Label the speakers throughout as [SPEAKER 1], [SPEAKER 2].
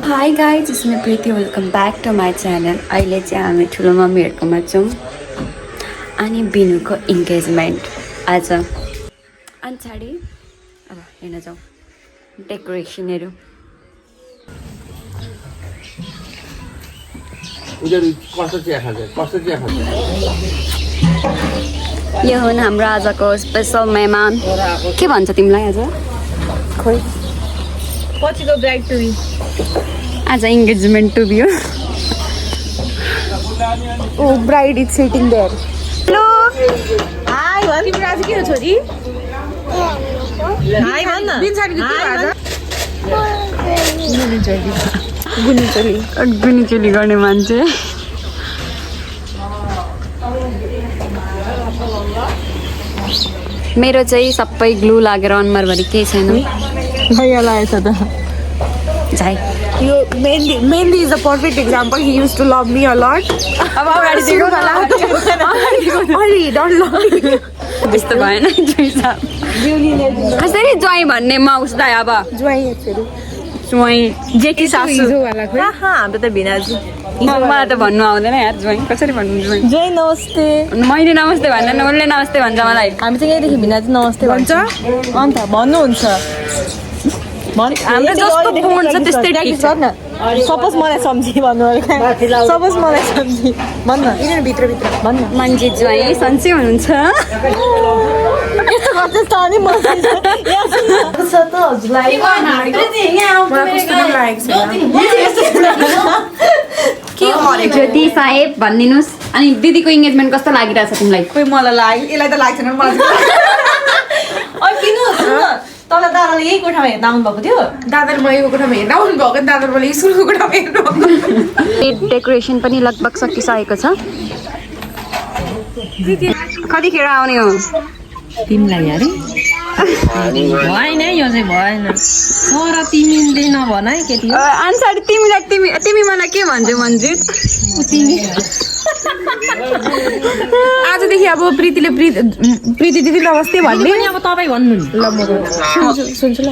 [SPEAKER 1] High guys, it's me Preeti, welcome back to my channel. अहिले चाहिँ हामी ठुलो मम्मीहरूकोमा छौँ अनि बिनुको इन्गेजमेन्ट आज। अनि छाडी अब हेर्न जाउँ डेकोरेसनहरू। यो हुन् हाम्रो आजको स्पेसल मेहमान। के भन्छ तिमीलाई आज? खोइ
[SPEAKER 2] पछिको ब्राइड टु बी।
[SPEAKER 1] आज इन्गेजमेन्ट टु बी हो।
[SPEAKER 2] Oh bride is sitting there. Hello hi भन। तिम्रो आज के हो छोरी? हाई भन न। दिन साडीको के आज?
[SPEAKER 1] गुनीचोली गर्ने मान्छे। मेरो चाहिँ सबै ग्लु लागेर अनुहारभरि केही छैन।
[SPEAKER 2] भैया लागेछ त।
[SPEAKER 1] झाइ
[SPEAKER 2] यो mainly is a perfect example. He use to love me a lot. अब अगाडि दिएको होला। अलि डोन्ट लभ।
[SPEAKER 1] त्यस्तो भएन कसरी ज्वाइँ भन्ने म उसलाई अब
[SPEAKER 2] ज्वाइँ फेरि
[SPEAKER 1] ज्वाइँ जेठी सासू
[SPEAKER 2] हाम्रो त भिनाजु।
[SPEAKER 1] मलाई त भन्नु आउँदैन यार। ज्वाइँ कसरी भन्नु? ज्वाइँ
[SPEAKER 2] जय नमस्ते।
[SPEAKER 1] मैले नमस्ते भन्दैन, उसले नमस्ते भन्छ मलाई।
[SPEAKER 2] हामी चाहिँ यहीँदेखि भिनाजु नमस्ते भन्छ। अन्त भन्नुहुन्छ
[SPEAKER 1] हाम्रो जस्तो फोन छ त्यस्तै ठिक छ।
[SPEAKER 2] सपोज मलाई सम्झी भन्नु सपोज मलाई सम्झी भन्न भित्र भन्न
[SPEAKER 1] मान्छे ज्वाइँ सन्चै हुनुहुन्छ।
[SPEAKER 2] यस्तो गर्दैछ त अनि
[SPEAKER 1] ज्योति साहेब भनिदिनुहोस्। अनि दिदीको इन्गेजमेन्ट कस्तो लागिरहेछ तिमीलाई?
[SPEAKER 2] खोइ मलाई लाग्यो, यसलाई त लाग्छ मलाई। तल दादाले यही कोठामा हेर्न आउनुभएको थियो। दादाले मलाई यो कोठामा हेर्न आउनुभएको, दादाले मलाई स्कुलको कोठामा हेर्नु।
[SPEAKER 1] डेकोरेसन पनि लगभग सकिसकेको छ। कतिखेर आउने हो
[SPEAKER 2] तिमीलाई अरे भएन यो चाहिँ भएन। तर तिमीले नभन है केटी।
[SPEAKER 1] आन्सर तिमी मलाई के भन्छौ मन्जित?
[SPEAKER 2] आजदेखि अब प्रीति दिदी नमस्ते भन्ने। अब तपाईँ भन्नु नि। ल म सुन्छु ल।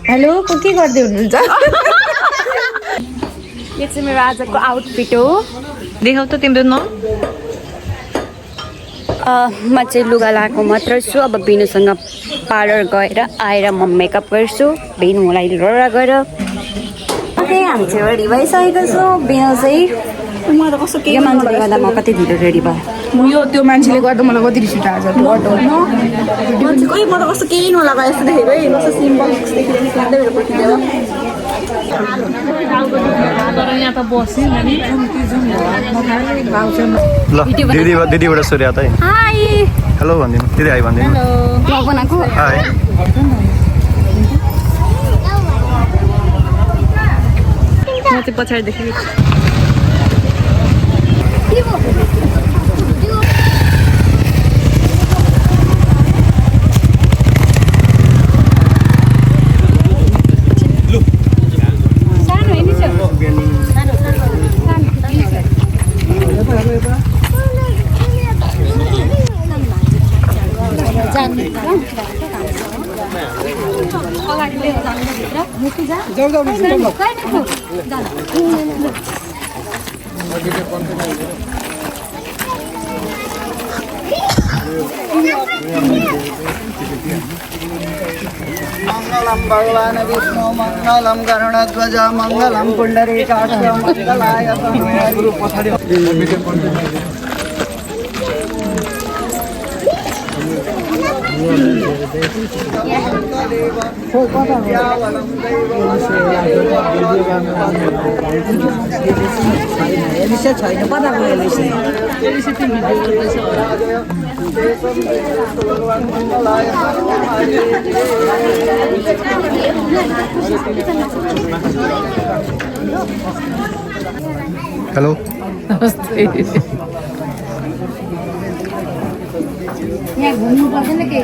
[SPEAKER 2] हेलो के गर्दै हुनुहुन्छ?
[SPEAKER 1] यो चाहिँ मेरो आजको आउटफिट हो।
[SPEAKER 2] देखाउ त तिम्रो न।
[SPEAKER 1] म चाहिँ लुगा लगाएको मात्र छु। अब बिनुसँग पार्लर गएर आएर म मेकअप गर्छु। बिनुलाई लरा गएर हामी चाहिँ रेडी भइसकेको छु। बिनु चाहिँ
[SPEAKER 2] मलाई त कस्तो के
[SPEAKER 1] यो मान्छेले गर्दा म कति ढिलो रेडी भयो।
[SPEAKER 2] यो त्यो मान्छेले गर्दा मलाई कति रिस उठ्यो आज त्यो अटो। मान्छे खोइ म त कस्तो केही नलगा जस्तो देखेको है। कस्तो सिम्पल लाग्दै मेरो पर्खिँदैन। यहाँ त बस्यो नि।
[SPEAKER 3] ल दिदीबाट सूर्य त
[SPEAKER 1] हाई
[SPEAKER 3] हेलो भनिदिनु। दिदी हाई भनिदिनु।
[SPEAKER 1] ब्लग बनाएको
[SPEAKER 3] हाई।
[SPEAKER 2] म चाहिँ पछाडिदेखि
[SPEAKER 4] मंगलम भगवान विष्णु मंगलम गरुड़ध्वज मंगलम पुंडरीकाक्ष मंगलाय छैन पता
[SPEAKER 3] हेलो
[SPEAKER 1] यहाँ घुम्नु पर्दैन के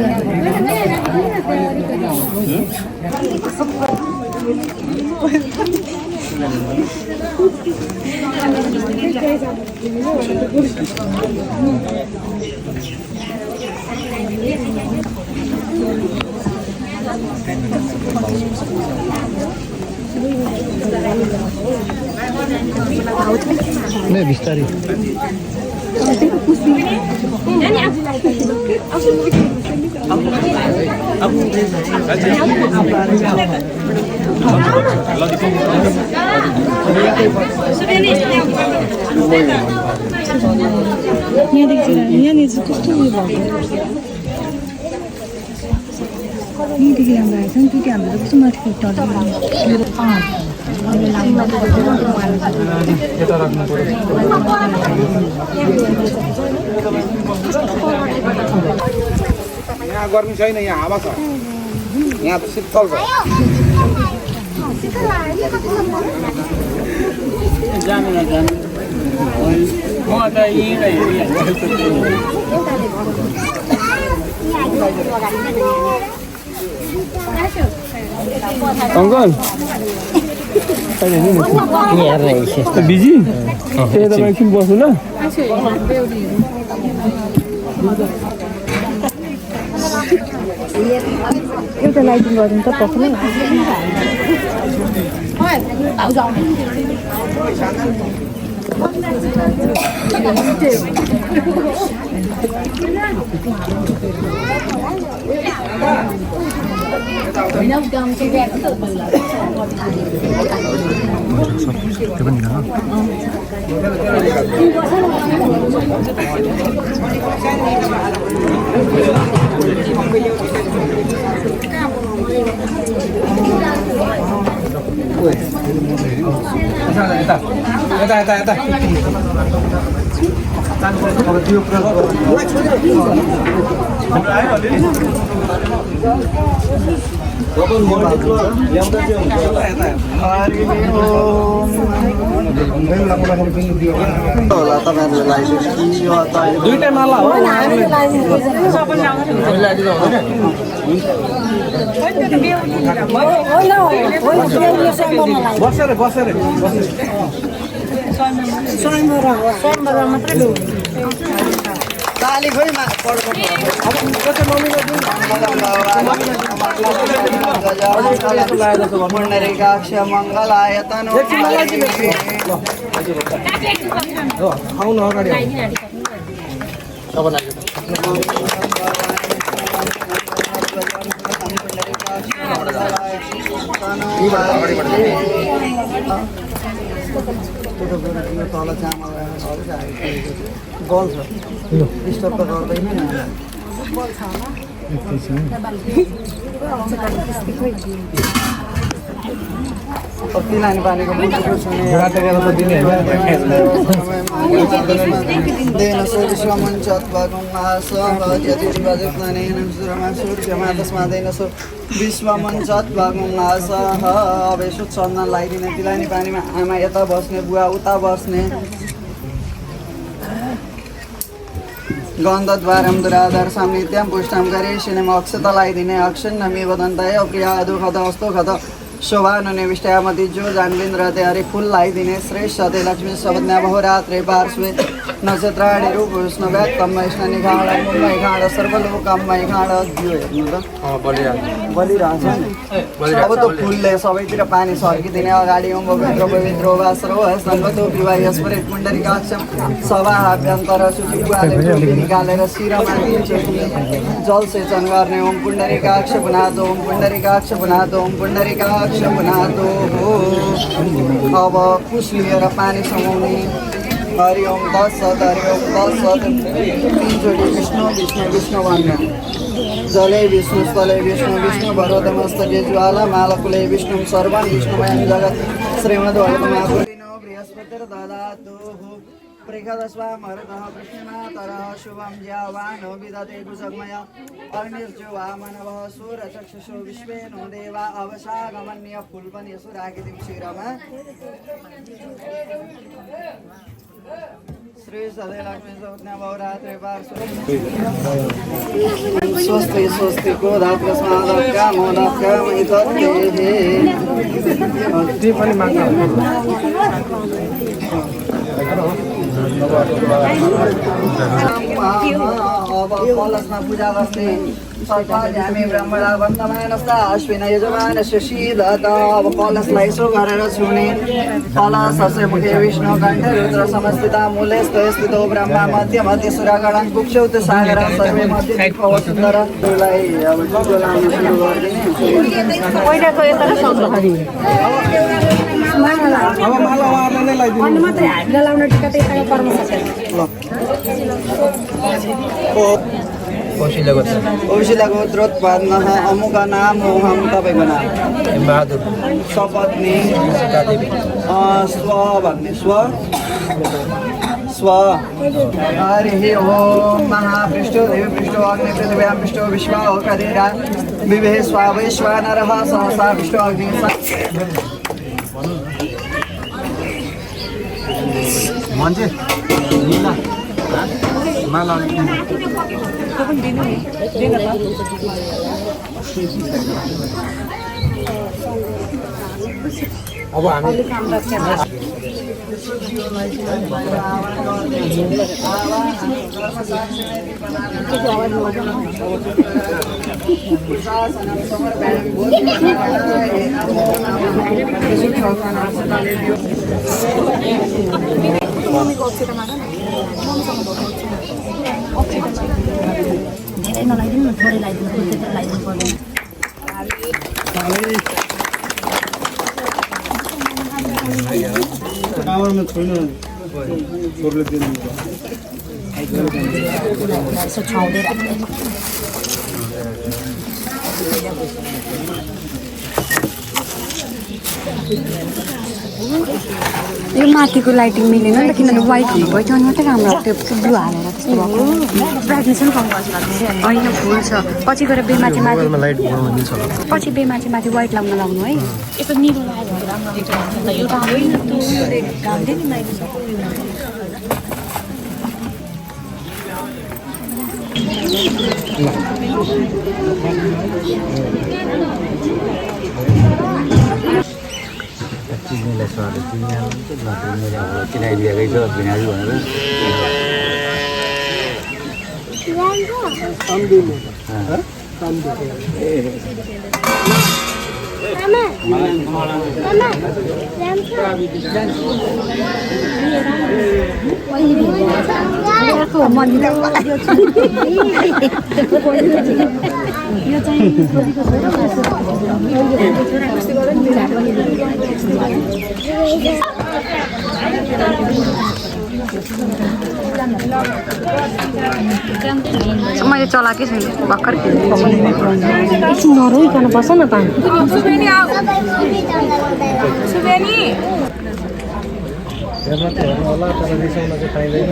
[SPEAKER 3] नै बिस्तारै
[SPEAKER 2] यहाँनिर चाहिँ कस्तो उयो भएको यहीँदेखि राम्रो आएछ नि त्यो हाम्रो त कस्तो माथि
[SPEAKER 5] यहाँ गर्मी छैन, यहाँ हावा छ, यहाँ त शीतल छ।
[SPEAKER 6] अङ्कल बिजी त्यही तपाईँ एकछिन बस्नु ल।
[SPEAKER 2] एउटा लाइटिङ गरिदिनु त पक्कै
[SPEAKER 3] त्यो पनि न
[SPEAKER 5] दुईटै माला हो। बसेर बसेर
[SPEAKER 4] ताली खोइ पुण्डरीकाक्ष मङ्गलाय तनु
[SPEAKER 5] आउनु अगाडि
[SPEAKER 4] तल चामल गल छ डिस्टर्ब त गर्दैन कति लाने पानीको चन्दन लगाइदिने तिलानी पानीमा आमा यता बस्ने बुवा उता बस्ने गन्धद्वारं दुराधार सामनित्यं पुष्टं करिष्येम अक्षता लगाइदिने अक्षन्नमेव दन्तय प्रिया दुःखद अस्तुखद शोभानुनिविष्टयामति जो जान्विन्द्रते हरि फुल लगाइदिने श्रेष्ठ सते लक्ष्मी सबज्ञा बहुरात्रे पार्श्वे नक्षत्राणि रूप विष्णु व्यक्तम वैष्णव निघाड मैघाड सर्वलोकम मैघाड दियो हेर्नु त बलिरहेछ नि अब त फुलले सबैतिर पानी सर्किदिने अगाडि ओम पवित्र पवित्र वास सर्वतो विवाह स्मृत पुण्डरीकाक्षम सभाभ्यन्तर शुचिपुवाले निकालेर शिरमा दिन्छ जल सेचन गर्ने ओम पुण्डरीकाक्ष पुनातो ओम पुण्डरीकाक्ष पुनातो ओम पुण्डरीकाक्ष पुनातो हो अब कुश लिएर पानी समाउने हरि ओम तत्सत् हरि ओम तत्सत् तीनचोटि विष्णु विष्णु विष्णु भन्ने जले विष्णु स्थले विष्णु विष्णु भरतमस्तके ज्वाला मालकुले विष्णु सर्वं विष्णुमयं जगत् श्रीमद्भगवद्गीता बृहस्पतिर्ददातु प्रेखदस्वामरतः कृष्णमातरः शुभं ज्यावानो विदते कुसग्मय अर्निर्जो वामनवः सूरचक्षुषो विश्वे नो देवा अवसागमन्य फुल्पनि सुराकितिं शिरमा श्री सदे लक्ष्मी सौज्ञा बहुरात्रे पार्श्वे स्वस्ति स्वस्ति क्रोधात्र स्मादक्या मोदक्या मैतत्ते
[SPEAKER 5] ती पनि माग्नु
[SPEAKER 4] अब कलशमा पूजा गर्ने हामी ब्राह्मणा वन्दमानस्ता अश्विन यजमानस्य शीलत अब कलशलाई यसो गरेर छुने कलशस्य मुखे विष्णु कण्ठे रुद्र समस्थिता मूले स्थितो ब्रह्मा मध्य मध्य सुरागणं कुक्षौ त सागर सर्वे मध्ये दिखो सुन्दर लाई अब जुगो लाउन सुरु गरिदिने
[SPEAKER 2] पहिलाको यता र सौन्दर्य
[SPEAKER 5] अब माला उहाँहरूलाई नै लगाइदिनु
[SPEAKER 2] अनि मात्रै हामीलाई लाउन टिका त्यही ठाउँ पर्न सक्छ
[SPEAKER 4] कौशिला गोत्रोत्पन्न अमुक नाम हम तपाईँको नाम
[SPEAKER 5] बहादुर
[SPEAKER 4] सपत्नी स्व भन्ने स्व हरि ओम महापृष्ठो देवपृष्ठो अग्नि पृथिव्यां पृष्ठो विश्वा करेरा विभे स्वावैश्वानरः सहसा पृष्ठो अग्नि
[SPEAKER 5] मान्छे माला अब हामी
[SPEAKER 2] धेरै नलाइदिनु थोरै लगाइदिनु त्यति लगाइदिनु पर्दैन
[SPEAKER 5] कामरमा छोड्नु छोड्ले दिनु
[SPEAKER 2] यसो छाउँदै राख्दै
[SPEAKER 1] यो माथिको लाइटिङ मिलेन नि त किनभने वाइट हुनु पऱ्यो अनि मात्रै राम्रो त्यो ब्लू हालेर त्यस्तो भएको
[SPEAKER 2] ब्राइटनेस पनि कम गर्छ
[SPEAKER 1] होइन फुल छ पछि गएर बेमाथि माथि
[SPEAKER 3] लाइट बनाउनु मिल्छ होला
[SPEAKER 1] पछि बेमाथि माथि वाइट लाउनु है
[SPEAKER 2] यस्तो निलो लगायो भने राम्रो हुन्छ एउटा होइन त्यो घामले नि लगाइदिनु सक्छ
[SPEAKER 3] चिनीलाई स्वाद चिनाइदिएकै छ भिनाजु भनेर
[SPEAKER 2] यो चाहिँ
[SPEAKER 1] मैले चलाएकै छैन भर्खर
[SPEAKER 2] एकछिन नरोइकन बस न पानी
[SPEAKER 3] होला तर रिसाउन चाहिँ पाइँदैन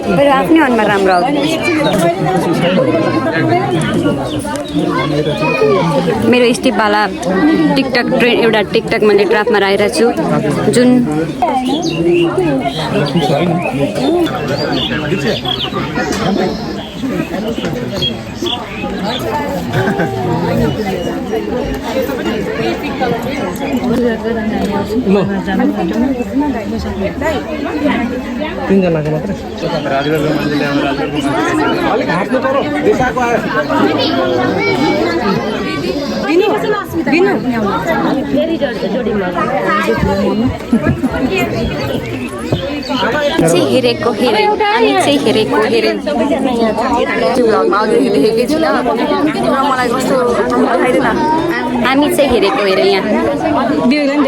[SPEAKER 1] मेरो आफ्नै अनुहार राम्रो आउँछ मेरो स्टेपवाला टिकटक ट्रेन्ड एउटा टिकटक मैले ड्राफ्टमा राखेको छु जुन
[SPEAKER 3] तिनजनाको मात्रै
[SPEAKER 5] अलिक हाँस्नु पर्यो देखाएको आयो
[SPEAKER 1] चाहिँ हेरेको हेरे हामी चाहिँ हेरेको हेरे
[SPEAKER 2] देखेकै छैन मलाई कस्तो देखाइदिएन
[SPEAKER 1] हामी चाहिँ हेरेको हेरे यहाँ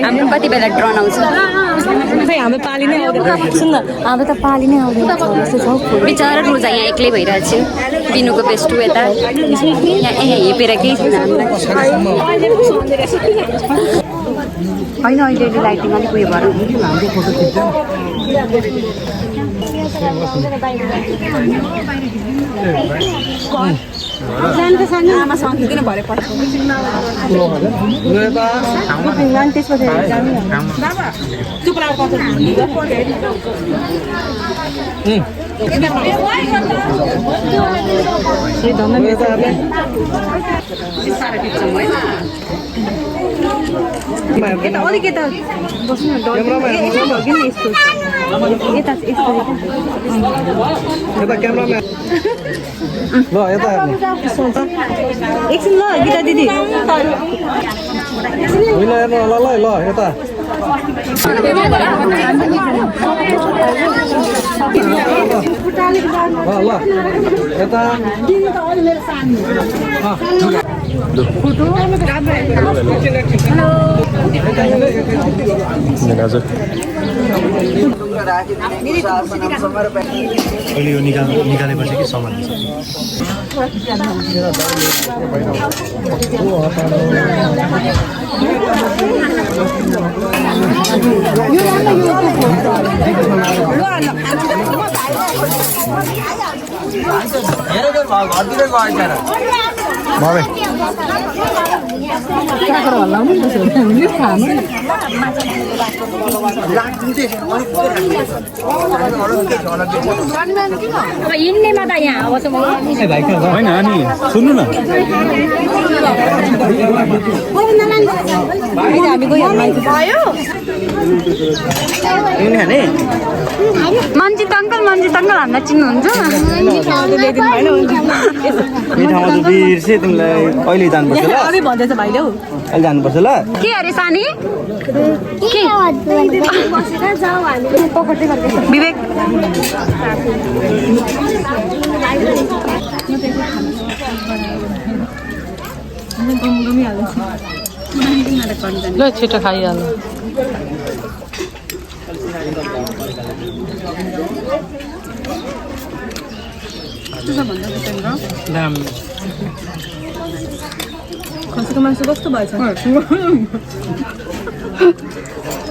[SPEAKER 1] हाम्रो कति बेला ड्रन आउँछ
[SPEAKER 2] हाम्रो पाली नै आउँदैन सुन न हाम्रो त पाली नै आउँदैन
[SPEAKER 1] बिचरा रोजा यहाँ एक्लै भइरहेको छु बिनुको बेस्टु यता यहाँ हेपेर केही छैन हामीलाई होइन अहिले लाइटिङ अलिक उयो भएर
[SPEAKER 2] आमासँग किन भरे पठाएको यता अलिक यता बस्नु न यता
[SPEAKER 3] यता क्यामेराम्यान ल यता हेर्नु
[SPEAKER 2] एकछिन ल गीता दिदी
[SPEAKER 3] होइन हेर्नु ल यता ल यता अहिले यो निकालेपछि कि सामान
[SPEAKER 1] हिँड्नेमा त यहाँ आउँछ
[SPEAKER 6] होइन अनि सुन्नु न
[SPEAKER 2] हामी गयो
[SPEAKER 1] मन्जित अङ्कल हामीलाई चिन्नुहुन्छ
[SPEAKER 3] ठाउँमा त बिर्सेँ तिमीलाई अहिले जानुपर्छ ल
[SPEAKER 2] अघि भन्दैछ भाइले हौ
[SPEAKER 3] अहिले जानुपर्छ ल
[SPEAKER 1] के अरे सानी विवेक
[SPEAKER 2] ल छिटो खाइहाल खसीको मासु कस्तो भएछ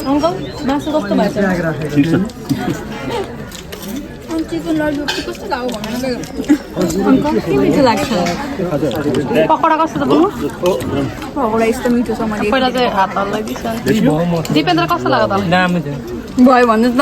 [SPEAKER 2] अङ्कल मासु कस्तो भएछ अङ्कल के मिठो लाग्छ पकौडा कस्तो त बोल्नु पकौडा यस्तो मिठो छ मैले पहिला चाहिँ हात हल्लाई दिपेन्द्र कस्तो लाग्यो त भयो भन्नुहोस् न